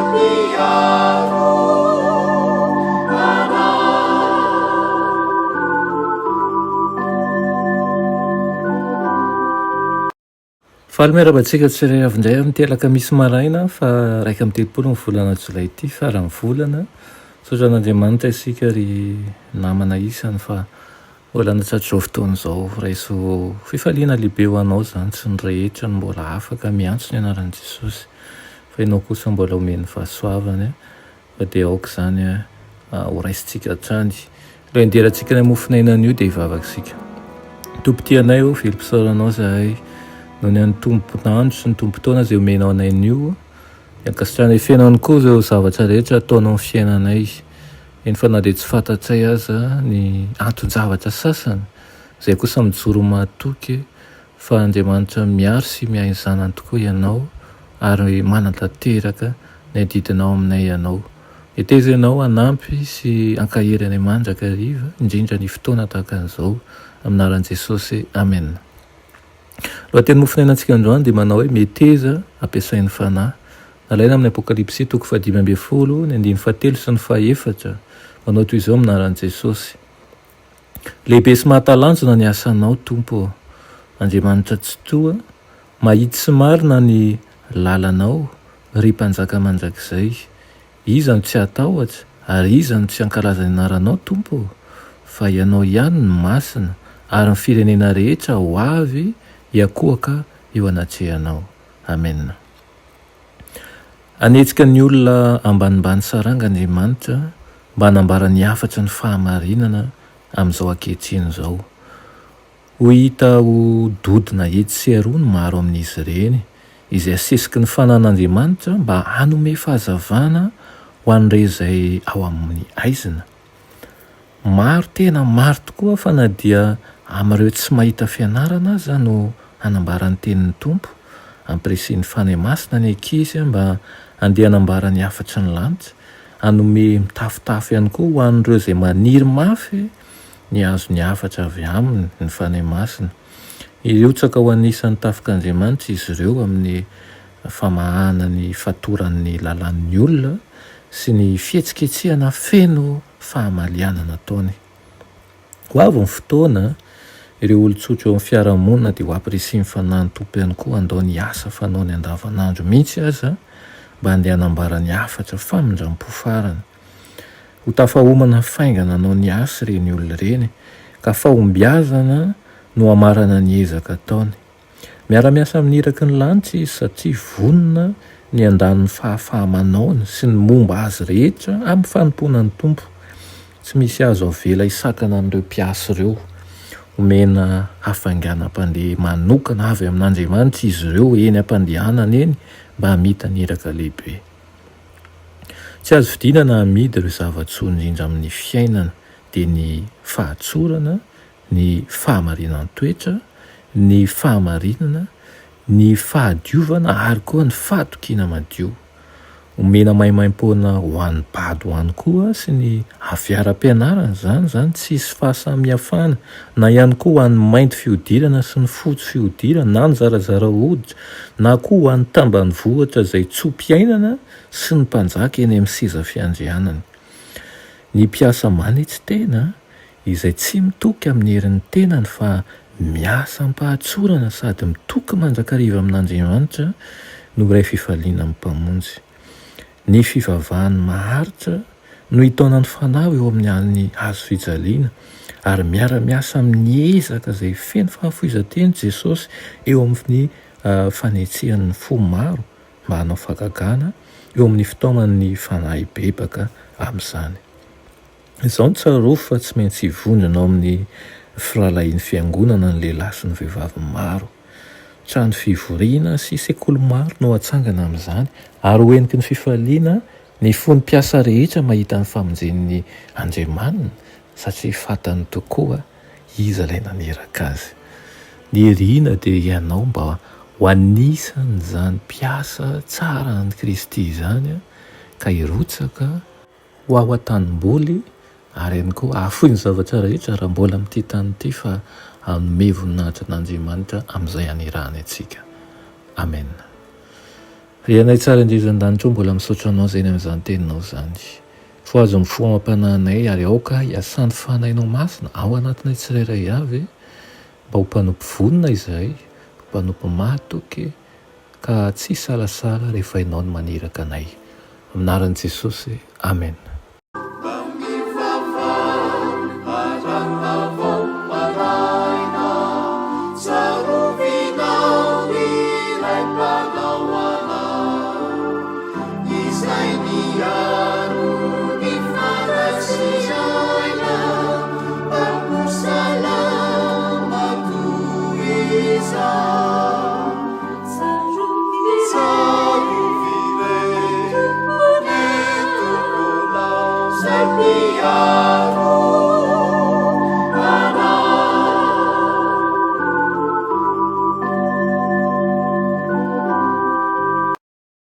Mpiaro anay. Faly miarahaba antsika tsirairay avy indray amin'ity alakamisy maraina fa 31 ny volana jolay ity, faran'ny volana. Misaotra an'Andriamanitra isika ry namana isany fa mbola nahatratra izao fotoana izao. Raiso fifaliana lehibe ho anao izany, tsy ny rehetra no mbola afaka miantso ny anaran'i Jesosy fa ianao kosa mbola omeny fahasoavana. Fa dia aoka izany ho raisintsika hatrany. Ilay nidirantsika ny mofon'aina anio dia hivavaka isika. Tompo tia anay ô, velom-pisaorana Anao izahay noho ny an'ny tompon'andro sy ny tompon-taona izay omenao anay anio. Dia ankasitrahanay feno ihany koa ireo zavatra rehetra ataonao amin'ny fiainanay. Eny fa na dia tsy fantatray aza ny anton-javatra sasany, izay kosa mijoro mahatoky fa Andriamanitra miaro sy miahy ny zanany tokoa Ianao ary manatanteraka ny adidinao aminay Ianao. Meteza Ianao hanampy sy hankahery anay mandrakariva, indrindra ny fotoana tahaka an'izao. Amin'ny anaran'i Jesosy, Amena. Lohateny mofonainantsika androany dia manao hoe Meteza ampiasain'ny Fanahy. Nalaina amin'ny Apokalypsy toko fahadimy ambin'ny folo, ny andininy fahatelo sy ny fahefatra. Manao toy izao amin'ny anaran'i Jesosy. Lehibe sy mahatalanjona ny asanao, Tompo ô. Andriamanitra Tsitoha, mahitsy sy marina ny lalanao, ry Mpanjaka mandrakizay. Iza no tsy hatahotra, ary iza no tsy hankalaza ny anaranao, Tompo ô? Fa Ianao ihany no masina, ary ny firenena rehetra ho avy hiankohoka eo anatrehanao. Amena. Hanetsika ny olona ambanimbany saranga Andriamanitra mba hanambara ny hafatry ny fahamarinana amin'izao ankehitriny izao. Ho hita ho dodona etsy sy eroa ny maro amin'izy ireny, izay asesiky ny fanan'Andriamanitra mba hanome fahazavana ho an'ireo izay ao amin'ny haizina. Maro tena maro tokoa fa na dia amin'ireo tsy mahita fianarana aza no hanambara ny tenin'ny Tompo, ampirisihin'ny Fanahy Masina ny ankizy mba handeha hanambara ny hafatry ny lanitra, hanome mitafotafo ihany koa ho an'ireo izay maniry mafy ny hahazo ny hafatra avy Aminy ny Fanahy Masina. Hirotsaka ho anisan'ny tafik'Andriamanitra izy ireo amin'ny famahana ny fatoran'ny lalàn'ny olona sy ny fihetsiketsehana feno fahamaliana nataony. Ho avy ny fotoana, ireo olon-tsotra eo amin'ny fiarahamonina dia ho ampirisihin'ny Fanahin'ny Tompo ihany koa handao ny asa fanaony andavanandro mihitsy aza mba handeha hanambara ny hafatra famindram-po farany. Ho tafahomana faingana hanao ny asa ireny olona ireny ka fahombiazana no hamarana ny ezaka ataony. Miara-miasa amin'ny iraky ny lanitra izy satria vonona ny handany ny fahafaha-manaony sy ny momba azy rehetra amin'ny fanompoana ny Tompo. Tsy misy azo avela hisakana an'ireo mpiasa ireo. Omena hafainganam-pandeha manokana avy amin'Andriamanitra izy ireo eny am-pandehanana eny mba hamita ny iraka lehibe. Tsy azo vidiana na amidy ireo zava-tsoa indrindra amin'ny fiainana dia ny fahatsorana, ny fahamarinan-toetra, ny fahamarinana, ny fahadiovana ary koa ny fahatokiana madio. Omena maimaimpoana ho an'ny bado ihany koa sy ny avy ara-pianarana izany, izany tsy hisy fahasamihafana, na ihany koa ho an'ny mainty fihodirana sy ny fotsy fihodirana na ny zarazara hoditra, na koa ho an'ny tambanivohitra izay tso-piainana sy ny mpanjaka eny amin'ny seza fiandrianany. Ny mpiasa manitsy tena izay tsy mitoky amin'ny herin'ny tenany fa miasa am-pahatsorana sady mitoky mandrakariva amin'Andriamanitra no iray fifaliana amin'ny Mpamonjy. Ny fivavahany maharitra no hitaona ny fanahy eo amin'ny an'ny hazo fijaliana ary miara-miasa amin'ny ezaka izay feno fahafoizan-tena Jesosy eo amin'ny fanetsehany ny fo maro mba hanao fahagagana eo amin'ny fitaoman'ny fanahy hibebaka amin'izany. Izao no tsarovy fa tsy maintsy hivondrona ao amin'ny firahalahian'ny Fiangonana ny lehilahy sy ny vehivavy maro. Trano fivoriana sy sekoly maro no hatsangana amin'izany ary ho heniky ny fifaliana ny fon'ny mpiasa rehetra mahita ny famonjen'ny Andriamaniny satria fantany tokoa iza ilay naniraka azy. Ny irina dia ianao mba ho anisan'izany mpiasa tsara an'i Kristy izany ka hirotsaka Ho ao an-tanimboly, ary ihany koa hahafoy ny zavatra rehetra raha mbola amin'ity tany ity fa hanome voninahitra an'Andriamanitra amin'izay anirahany antsika. Amena. Ry Anay tsara indrindra an-danitra ô, mbola misaotra Anao izay ny amin'izany Teninao izany. Fohazo ny fo amam-panahinay ary aoka hiasan'ny Fanahinao Masina ao anatinay tsirairay avy mba ho mpanompo vonona izahay, ho mpanompo mahatoky ka tsy hisalasala rehefa Ianao no maniraka anay. Amin'ny anaran'i Jesosy, Amena.